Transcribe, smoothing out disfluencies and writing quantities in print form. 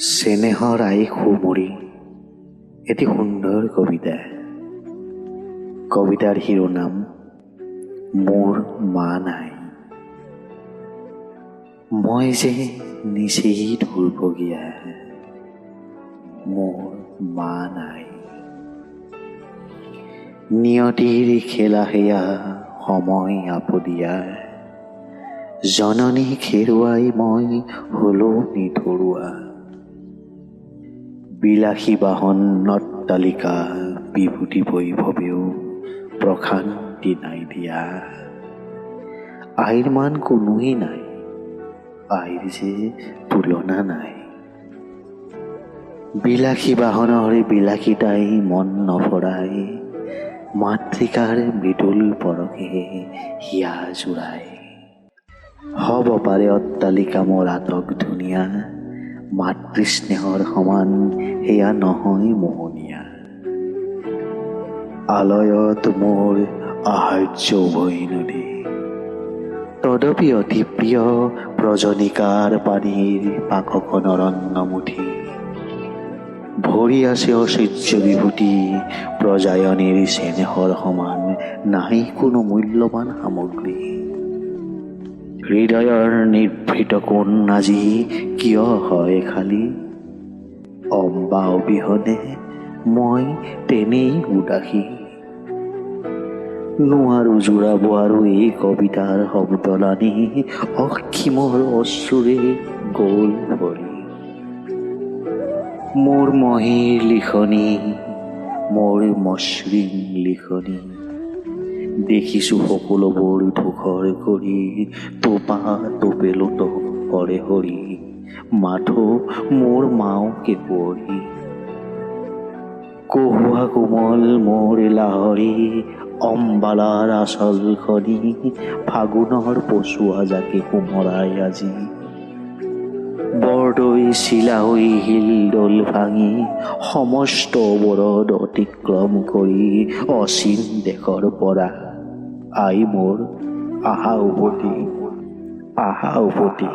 চেনেহৰ আই সুমৰি এটি সুন্দৰ কবিতা। কবিতাৰ শিৰোনাম মোৰ মা নাই। মই যে নিচেই দুৰ্ভগীয়া, মোৰ মা নাই। নিয়তিৰ খেলা সেয়া সময় আপদীয়া, জননী হেৰুৱাই মই হলো নিথৰুৱা। বিলাসী বাহন অট্টালিকা বিভূতি বৈভৱেও প্ৰশান্তি নাই দিয়া। আইৰ মান কোনোৱেই নাই, আইৰ যে তুলনা নাই। বিলাসী বাহনৰ বিলাসীতাই মন নভৰাই, মাতৃকাৰ মৃদুল পৰশে হিয়া জোৰাই। হ'ব পাৰে অট্টালিকা মোৰ আটক ধুনীয়া, মাতৃস্নেহৰ সমান সেয়া নহয় মোহনীয়া। আলয়ত মোৰ আহাৰ্য উভয় নদী, তদপি অতি প্ৰিয় ব্ৰজনিকাৰ পানীৰ পাকখন অৰণ্যমুঠি। ভৰি আছে ঐশ্বৰ্য বিভূতি, প্ৰজায়নীৰ চেনেহৰ সমান নাই কোনো মূল্যৱান সামগ্ৰী। হৃদয়ৰ নিভৃত কোণ আজি কিয় হয় খালী? অম্বা অবিহনে মই তেনেই উদাসী। নোৱাৰো জোৰাব আৰু এই কবিতাৰ শব্দলানি, অসীমৰ অশ্ৰুৰে গ'ল ভৰি। মোৰ মহীৰ লিখনি, মোৰ মসৃণ লিখনি, দেখিছো সকলোবোৰ ধূসৰ কৰি, টোপা টোপে লোতক কৰে সৰি, মাথো মোৰ মাওকে সুঁৱৰি। কহুৱা কোমল মোৰ লাহৰী, অম্বালাৰ আচলখনি, ফাগুনৰ পচোৱা জাকে সোমৰাই আজি। বৰদৈ চিলা হৈ হিলদল ভাঙি, সমস্ত অৱৰোধ অতিক্ৰম কৰি অচিন দেশৰ পৰা আই মোৰ আহা উভতি, আহা উভতি।